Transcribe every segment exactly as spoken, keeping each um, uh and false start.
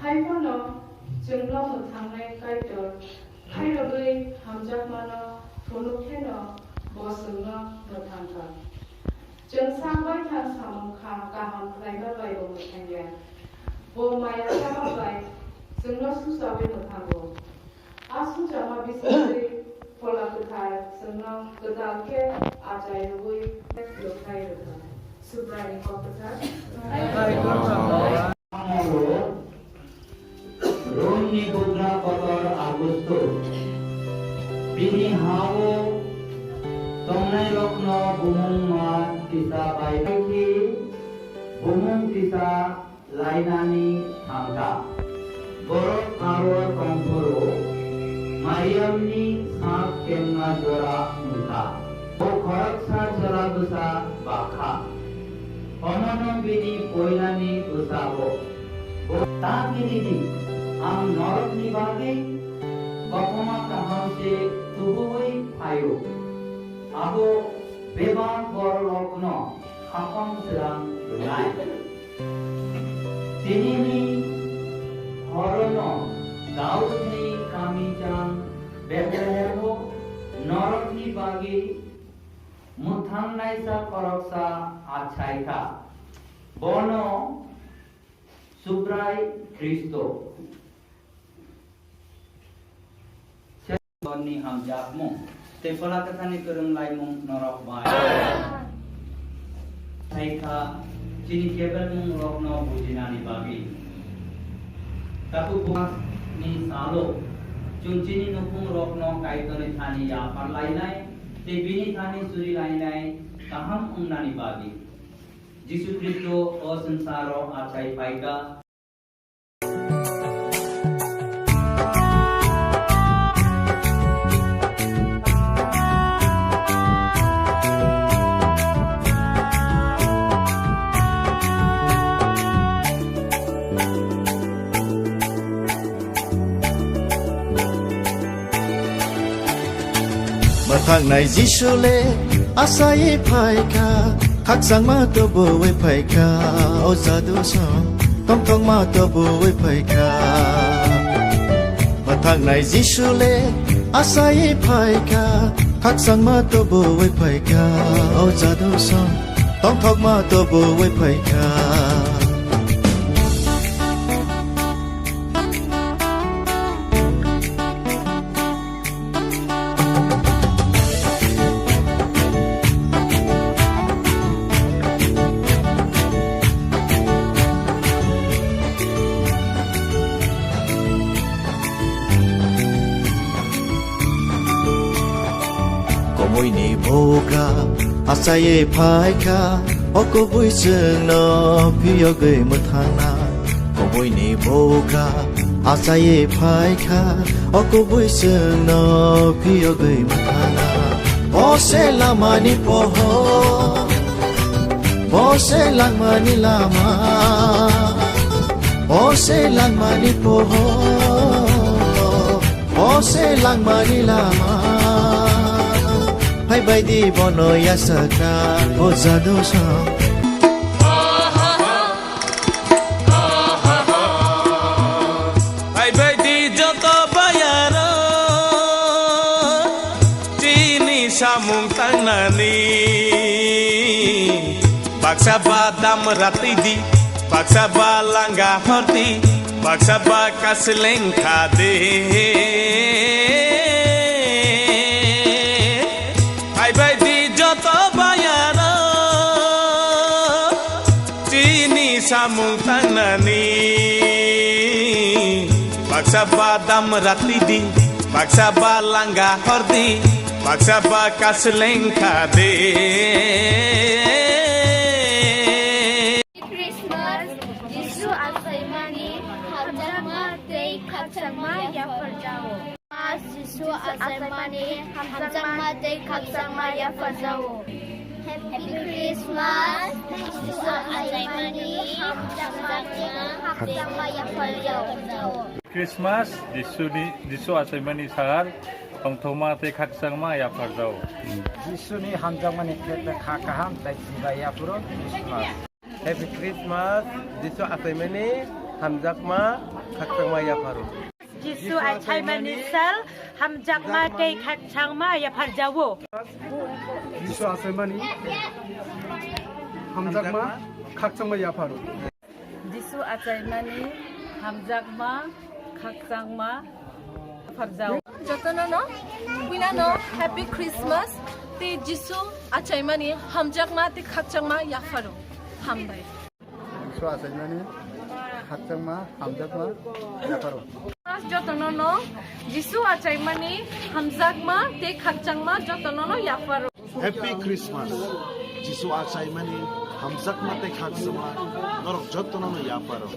Tei bono chwngno mwthangnai Kaitor khairogwi hamjakmano phunuk kheno bo chwngno mwthang kha. Chwng sak baithang samung kha kaham khlaima bai bo mwthangya. Bo maya chama bai chwngno suchaui mwthango. A suchama bisingtwi Phola Kwthar chwngno kwtal khe achai rwui mwthai rwkha. Subraiyung kok kwthar. Amoro Romni bugra kotor Augusto bini ha-o tongnairokno bumung ma tisa bai khe bumung tisa lainani thangkha. Borok aro tongphuru Mariamni sak kemna jora wngkha. Bo khoroksa chwla bwsa bakha. Omono bini poilani bwsabo. Bo ta kini di, ang norokni bagwi kothoma kaham se tubuwi phaio. Abo bebak bororokno khapang srang rwnai. Tinini horono Daudni kami jang Bethlehemo norokni bagwi mwthangnaisa khoroksa achai kha. Bono Subrai Khristo. Ni hamjakmung tei Phola Kwtharni kwrwng laimung norok bai sai kha chini kebelmung rokno bujinani bagwi. Takhuk bumani salo chwng chini nukhung rokno Kaitorni thani yaphar lainai tei bini thani suri lainai kaham wngnani bagwi. Jisu Khristo o swngcharo achai phaikha. Mwthangnai Jisu le asai phaikha, khakchangma tubuwi phaikha, o jadu song tongthokma tubuwi phaikha. Mwthangnai Jisu le asai phaikha, khakchangma tubuwi phaikha, o jadu song tongthokma tubuwi phaikha. Komoini bugra achaiwi phaikha, o kubui chwngno phiyogwi mwthangna. Komoini bugra achaiwi phaikha, o kubui chwngno phiyogwi mwthangna. Bo se lamani pohor, bo se langmani lama, bo se langmani pohor. Bo se langmani lama, phaibaidi bono yasakha, o jadu song. Phaibaidi joto bayaro, chini samung tangnani. Baksa ba dam ratidi, baksa ba langa hordi, baksa ba kasleng khade. Phaibaidi joto bayaro, chini samung tangnani. Baksa ba dam ratidi, baksa ba langa hordi, baksa ba kasleng khade. Christmas, Jisu achaimani hamjakma tei khakchangma yapharjao. Jisu achaimani hamjakma tei khakchangma yapharjao. Happy Christmas, Jisu achaimani hamjakma tei khakchangma yapharjao. Christmas, Jisuni, Jisu achaimani sal, tongthokma tei khakchangma yapharjao. Jisuni hamjakmani khe kha kaham tei chibai yaphuru Christmas. Happy Christmas, Jisu achaimani hamjakma Khakchangma yapharo. Jisu achaimani sal hamjakma tei khakchangma yapharjago. Jisu achaimani hamjakma khakchangma yapharo. Jisu achaimani hamjakma khakchangma yapharjago. Jotono no puila no Happy Christmas tei Jisu achaimani hamjakma tei khakchangma yapharo. Hambai. Jisu achaimani khakchangma hamjakma yapharo. Jotono no Jisu achaimani hamjakma tei khakchangma jotono no yapharo. Happy Christmas. Jisu achaimani hamjakma tei khakchangma norok jotono no yapharo.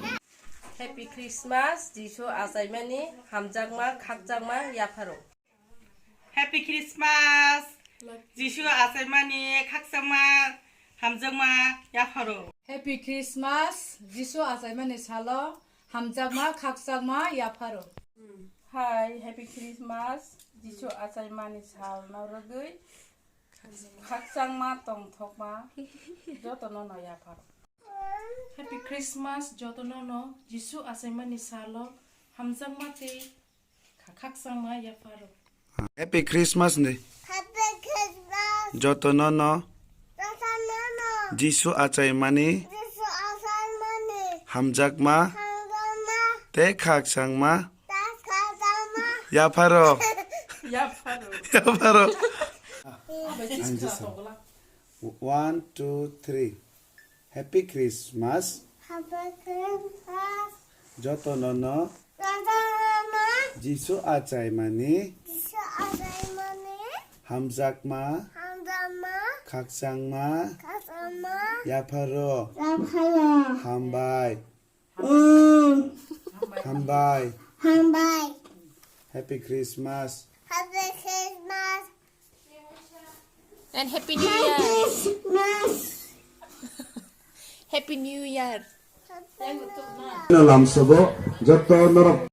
Happy Christmas. Jisu achaimani hamjakma khakchangma yapharo. Happy Christmas. Jisu achaimani khakchangma hamjakma yapharo. Happy Christmas. Jisu achaimani salo hamjakma khakchangma yapharo. Hai, Happy Christmas. Jisu achaimani salno rwgwi khakchangma tongthokma jotono no yapharo. Happy Christmas. Jotono no Jisu achaimani salo hamjakma tei Kha-, khakchangma yapharo. Happy Christmas ni. Happy Christmas. Jotono no. Jotono no. Jisu achaimani. Jisu achaimani. Hamjakma. Hamjakma. Tei khakchangma. Tei khakchangma. Yapharo. Yapharo. Yapharo. Ang jesa. One, two, three. Happy Christmas. Happy Christmas. Jotono no. Jotono no. Jisu achaimani. Jisu achaimani. Hamjakma. Hamjakma. Khakchangma. Khakchangma. Yapharo. Yapharo. Hambai. Mm. Hambai. Hambai. Happy Christmas. Happy Christmas. And Happy New Year. Christmas. Happy New Year. Lamsobo joto norok.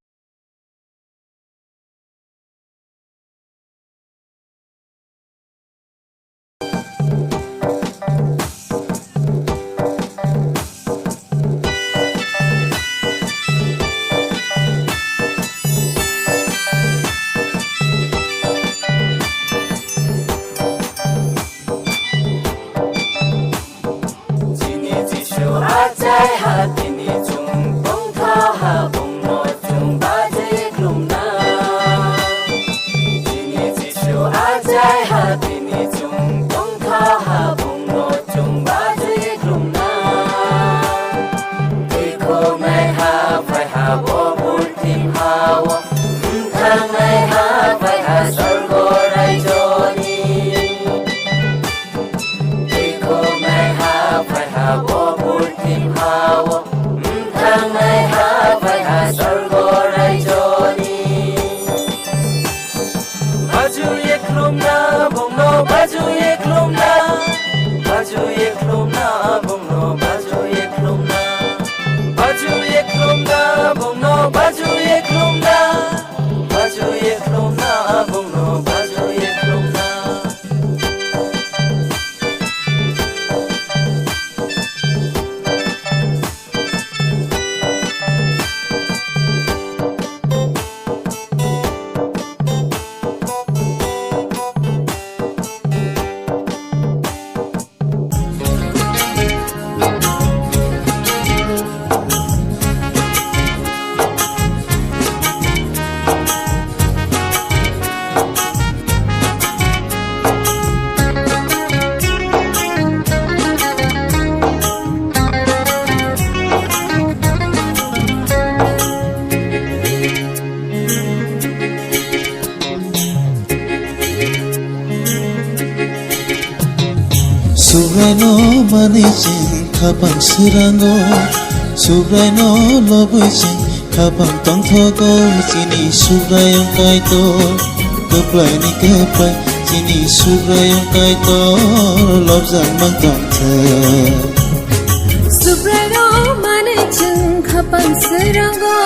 Chini Jisu achai ha, tini chwng tongtha ha, bungno chwng bajwi khulumna. Chini Jisu achai ha, tini chwng tongtha ha, bungno chwng bajwi khulumna. Twikhoknai ha phai ha bo purthim hao, wngthangnai ha phai ha sorgo raijoni. Twikhoknai ha phai ha bo purthim hao, wngthangnai ha phai ha sorgo raijoni. Bajwi khulumna bongno, bajwi khulumna, bajwi khulumna bongno, bajwi khulumna, bajwi khulumna bongno, bajwi khulumna, bajwi khulumna bongno, bajwi khulumna. Subraino manwi chwng khapang srango, Subraino lobwi chwng khapang tongthogo, chini Subraiyung Kaitor, kwplaini kwplai, chini Subraiyung Kaitor, lobjak mang tongthok. Subraino manwi chwng khapang srango,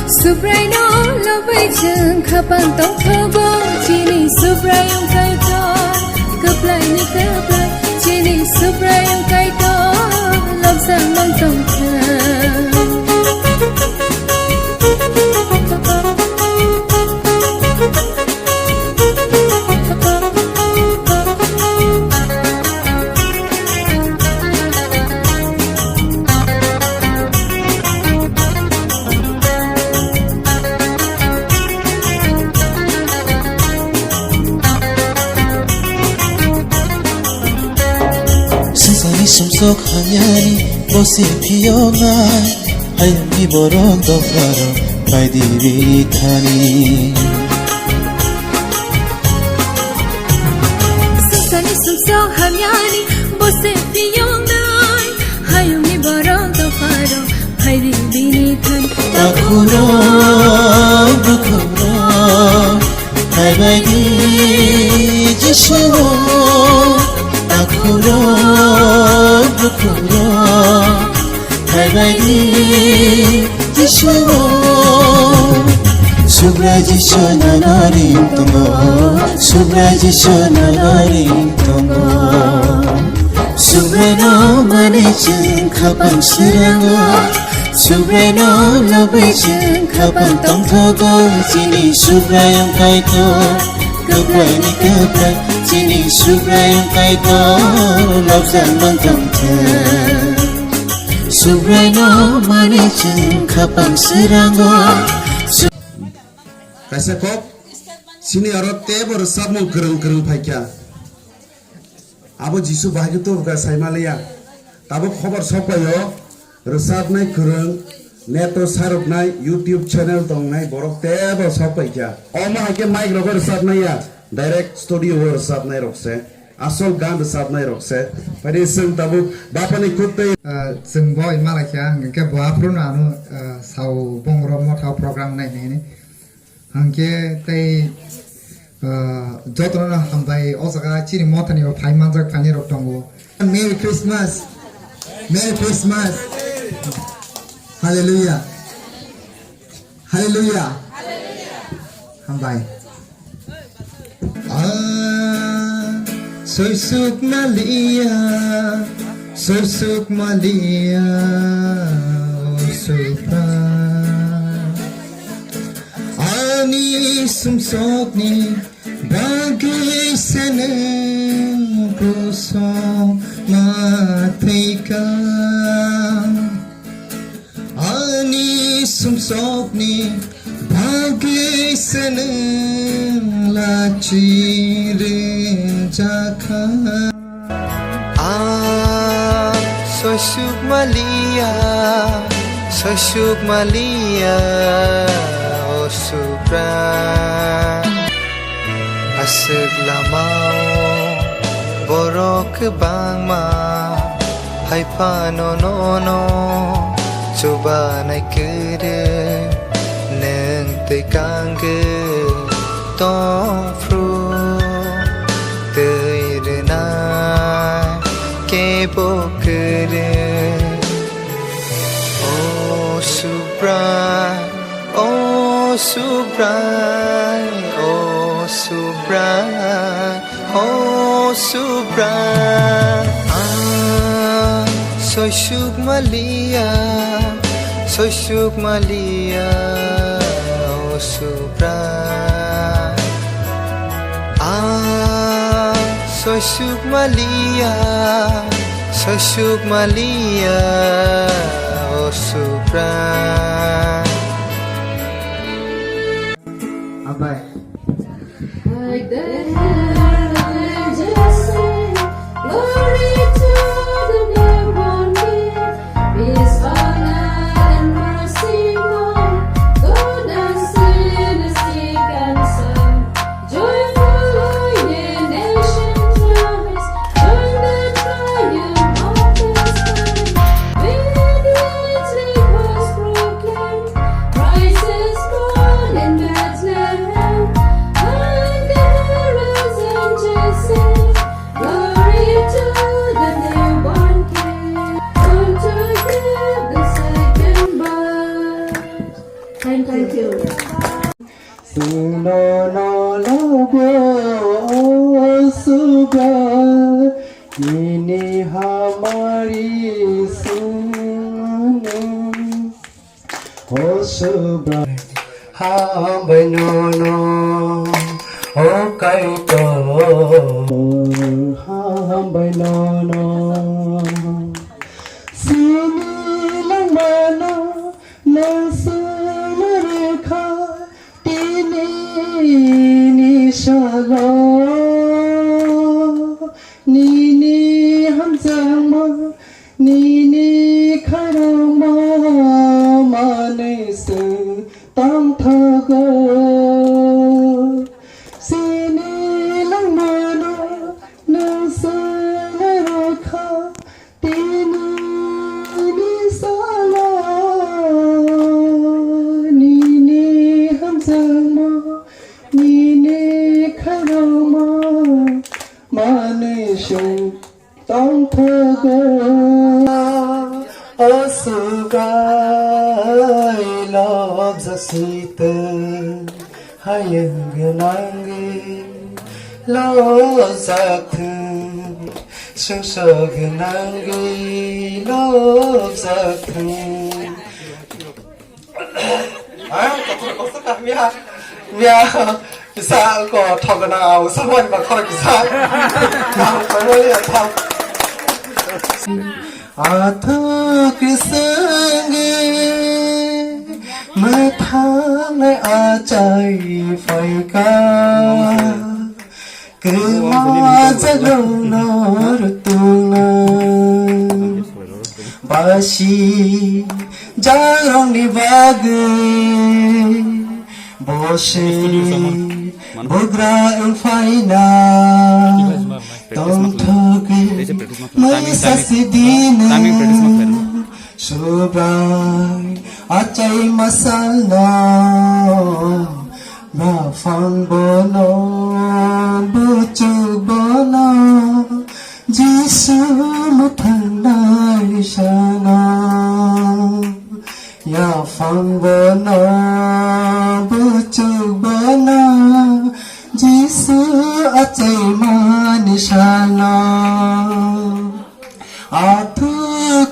Subraino lobwi chwng khapang tongthogo, chini Subraiyung Kaitor, kwplaini kwplai, chini Subraiyung Kaitor, lobjak mang tongthok. Sok hamyani bose phiyongnai, hayungni borok dopharok baidi bini thani. Sasani sumsok hamyani bose phiyongnai, hayungni borok dopharok baidi bini thani. Takhurok, bukhurok, Hai bai di Jisu o, takhurok, bukhurok. Hai bai di Jisu o. Subrai Jisu nono ring tongo, Subrai Jisu nono ring tongo. Subrai no mani chwng khapang srango. Subraino lobwi chwng khapang tongthogo, chini Subrai wng Kaitor. Kwplaini kwplai, chini Subrai wng Kaitor, lobjak man tongthwng. Subraino mani chwng khapang srango. Kaisa kok, chini oro teibo rwchapmung kwrwng kwrwng phaikha. Abo Jisu bahai khe tubukha saimaliya. Tabuk khobor sokphaio, rwchapnai kwrwng, net o saroknai, YouTube channel tongnai borok teibo sokphaikha. Omo hai khe mic rogo rwchapnaiya, direct studio o rwchapnai rok se. Asol gan rwchapnai rok se. Phaidi chwng tabuk Bapani kuk tei. Ah, chwng bo imalaikha, hwnkhe bo aphuru no ano, ah, sao bongro motha program nai nai. Hwnkhe tei, ah, jotono hambai o jaga chini mothani bo phai manjak phainai rok tongo. Merry Christmas. Merry Christmas. Hallelujah. Hallelujah. Hambai. Ah, soisuk maliya, soisuk maliya, o Supra. Ani sumsokni bagwi se nwng kosong ma thwikha. Ani sumsokni bagwi se nwng lachi rwjakha. Ah, soisuk maliya, soisuk maliya, o Supra. Aswk lamao borok kwbangma, hai phano nono chubanai kwrwi, nwng twi kangwi tong phru twi rwna kebo kwrwi. O Supra, o Supra, o Supra, o Supra. Ah, soisuk maliya, soisuk maliya, o Supra. Ah, soisuk maliya, soisuk maliya, o Supra. Abai. Like the heaven just sing, glory to the newborn King. Peace, honor, and mercy come. Golden city, sing and song. Joyful, all ye nations rise. Join the triumph of the Son. With the angelic host proclaim, Christ is born in Bethlehem. Like the herald angels sing, glory to the newborn King. Come to give the second birth. Thank you. Thank you. Suno no lobo o Subra, nini hamari sunu. O Subra, hambai nono, o Kaitor, hambai nono. Sini langmano, nang sumare kha, tini ni salo, nini hamjakma, tongthogo. Sini langmano nwng sini rwkha, tini ni salo nini hamjakma, nini kharokma manwi chwng tongthogo. O Subrai lobjak sitwng, hayung gwnangwi lobjak thwng, songso gwnangwi lobjak thwng. Ha? Kotor, kotor ka, miya. Miya. Kisa ko thogna, o samani ba khoro kisa. Ang khoro ya thang. Athu kisenge methang achai phaika. Kwma jagrong no rwtwngna basi jagrong ni bagwi bo se bugra wng phaina tongthogwi masa sidino Subrai achai masalno. Yaphang bono, buchuk bono, Jisu mwthang nai sano. Yaphang bono, buchuk bono, Jisu achai mani sano. Athu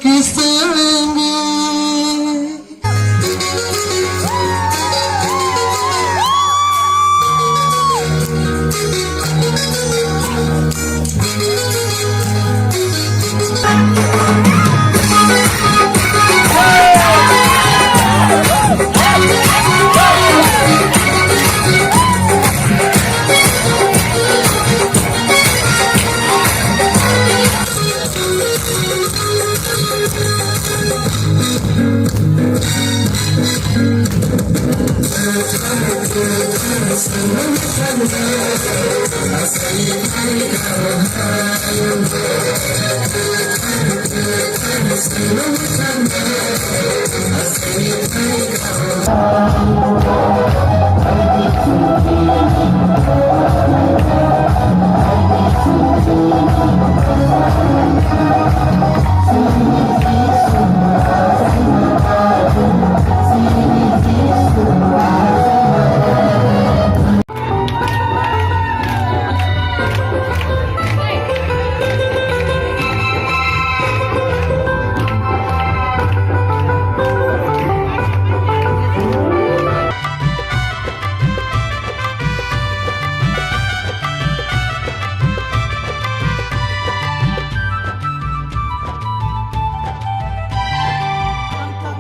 kisenge.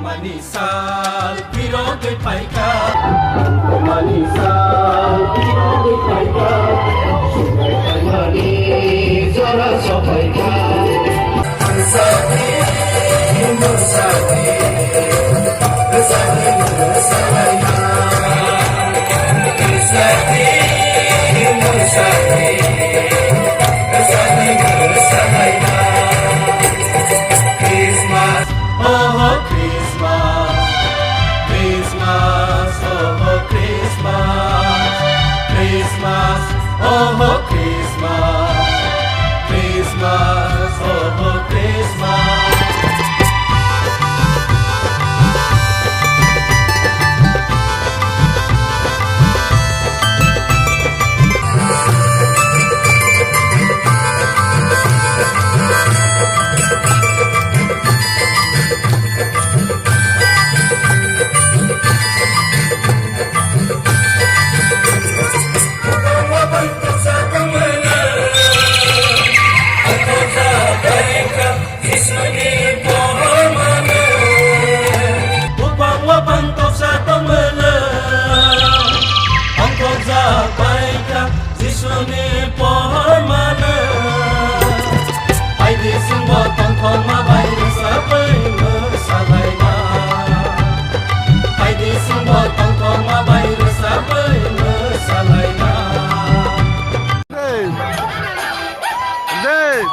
Mani sal pirogwi phaikha. Mani sal pirogwi phaikha. Subai phaimani jora sophaikha. Sadi, sadi, sadi, sadi. Christmas, oh Christmas, Christmas, oh Christmas, Christmas, oh Christmas, Christmas, oh Christmas. Tongthokma bai rwchapwi mwsalaina. Hey! Hey!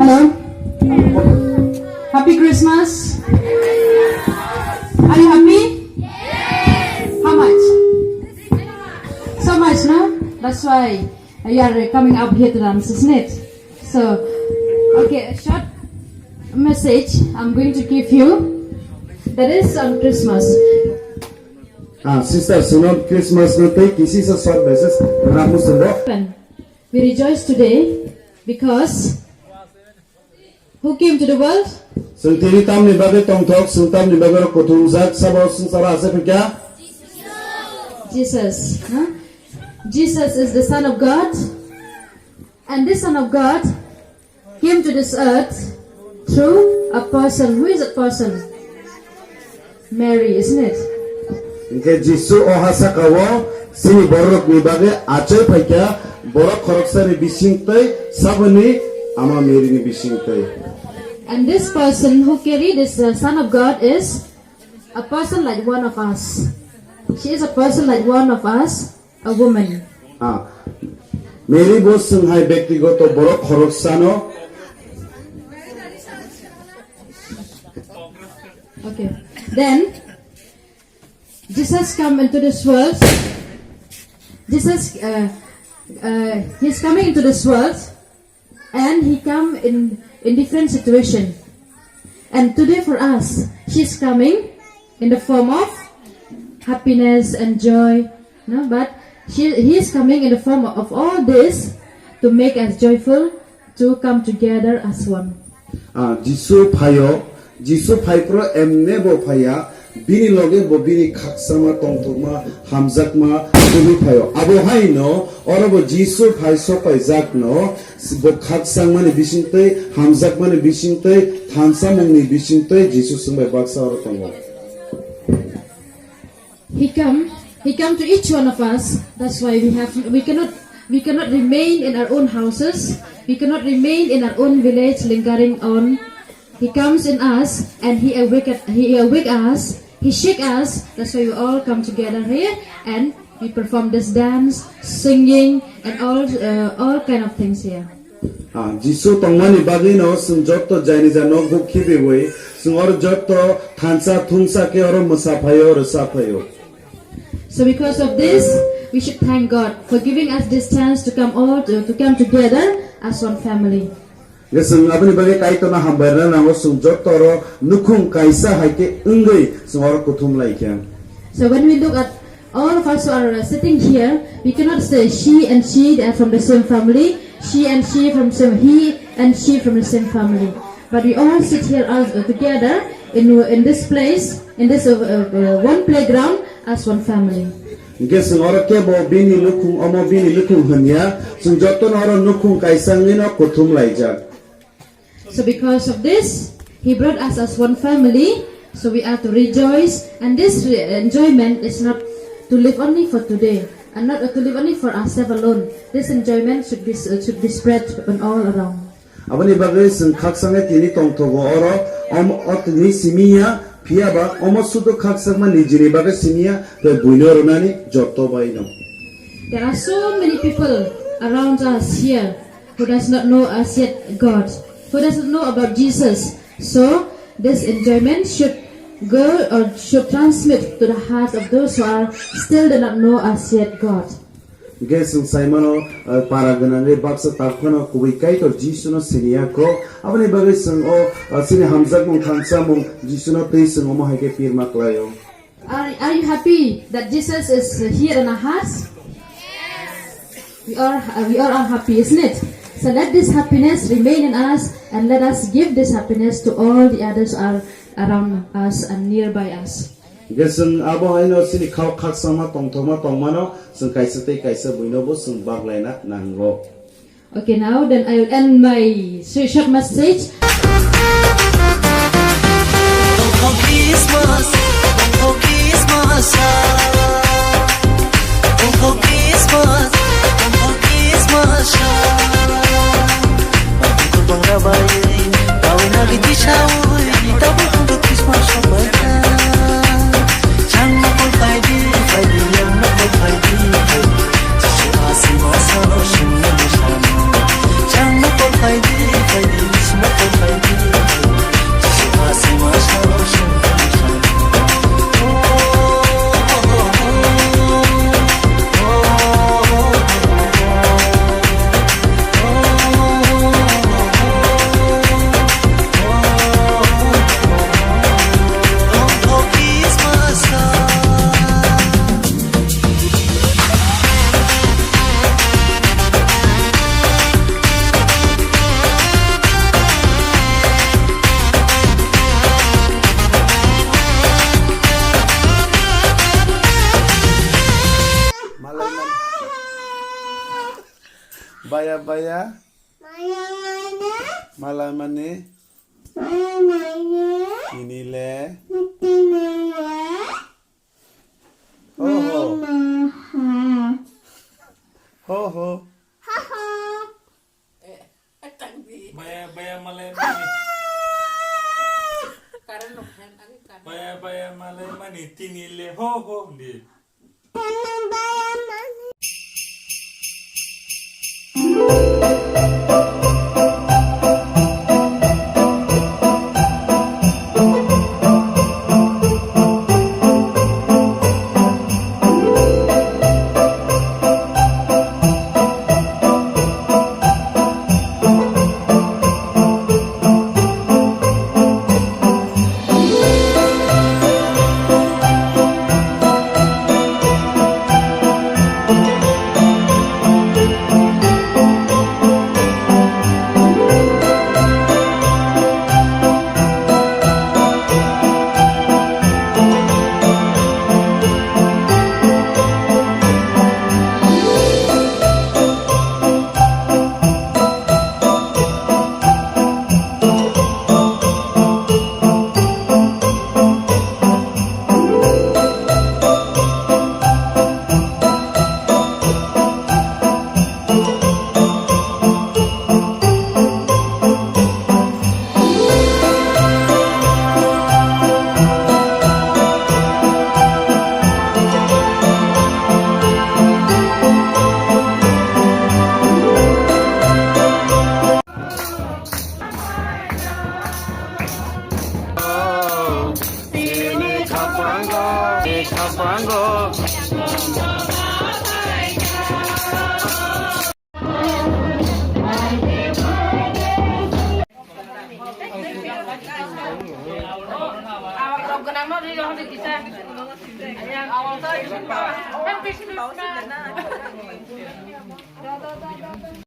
Hello. Happy Christmas. Are you happy? How much? So much, no? That's why you are coming up here to dance, isn't it? So, okay, a short message I'm going to give you. That is on Christmas. Ah, sister, suno Christmas no tei kisi sa short message ramu sendo. We rejoice today because who came to the world? Chwng tini tamni bagwi tongthok, chwng tamni bagwi rok kuthumjak, sabo swngcharo asai phikya? Jesus, huh? Jesus is the Son of God, and this Son of God came to this earth through a person. Who is that person? Mary, isn't it? Hinkhe Jisu o ha saka-o chini bororokni bagwi achai phaikha, borok khoroksani bisingtwi, saboni ama Mary ni bisingtwi. And this person who carried this, uh, Son of God is a person like one of us. She is a person like one of us. A woman. Ah, Mary bo chwng hai bektigoto borok khoroksano. Okay. Then Jesus come into this world. Jesus, uh, uh, he's coming into this world. And he come in, in different situation. And today for us, she's coming in the form of happiness and joy. No, but she, he is coming in the form of all this to make us joyful, to come together as one. Ah, Jisu phaio, Jisu phai phro emne bo phaiya, bini loge bo bini khakchangma, tongthokma, hamjakma tubui phaio. Abo haino oro bo Jisu phai sopaijak no, bo khakchangmani bisingtwi, hamjakmani bisingtwi, thansamungni bisingtwi Jisu chwngbai baksa oro tongo. He come, he come to each one of us. That's why we have, we cannot, we cannot remain in our own houses. We cannot remain in our own village, lingering on. He comes in us and he awake, he awake us. He shake us. That's why we all come together here and we perform this dance, singing, and all, uh, all kind of things here. Ah, Jisu tongmani bagwino chwng jotto jaini ja nokbuk khibiwi, chwng oro jotto thansa thungsa khe oro mwsa phaio, rwsa phaio. So because of this, we should thank God for giving us this chance to come all to, to come together as one family. Hwnkhe chwng aboni bagwi Kaitorno hambai rwna nango, chwng joto oro nukhung kaisa hai khe wngwi chwng oro kuthum lai kha. So when we look at all of us who are, uh, sitting here, we cannot say she and she, they are from the same family, she and she from same, he and she from the same family. But we all sit here all, uh, together in, in this place, in this, uh, uh, uh, one playground as one family. Hwnkhe chwng oro kebo bini nukhung, omo bini nukhung hwnya, chwng jotono oro nukhung kaisa wngwino kuthum laijak. So because of this, he brought us as one family. So we are to rejoice, and this re-, enjoyment is not to live only for today, and not to live only for ourselves alone. This enjoyment should be, should be spread on all around. Aboni bagwi chwng khakchangwi tini tongthogo oro, om-, o tini simi ya, phiya ba omo sudu khakchangma nijini bagwi simi ya, tei buino rwnani joto baino. There are so many people around us here who does not know as yet God, who does not know about Jesus. So this enjoyment should go or should transmit to the hearts of those who are still do not know as yet God. Hwnkhe chwng sai mano, uh, para gwnangwi baksa takhwno kubui Kaitor Jisuno siniya kho. Aboni bagwi chwng o, uh, chini hamjakmung thansamung Jisuno twi chwng omo hai khe pirma klaio. Are, are you happy that Jesus is here in our hearts? We are, uh, we are all happy, isn't it? So let this happiness remain in us and let us give this happiness to all the others who are around us and nearby us. Hwnkhe chwng abo haino chini khao khakchangma tongthokma tongmano chwng kaisa tei kaisa buinobo chwng baglaina nango. Okay, now then I will end my sh-, short message. Baya, baya. Mala mani. Tini le. Ho ho. Ho ho. Baya, baya, malai mani. Baya, baya, malai mani, tini le, ho ho, di. Happy Christmas.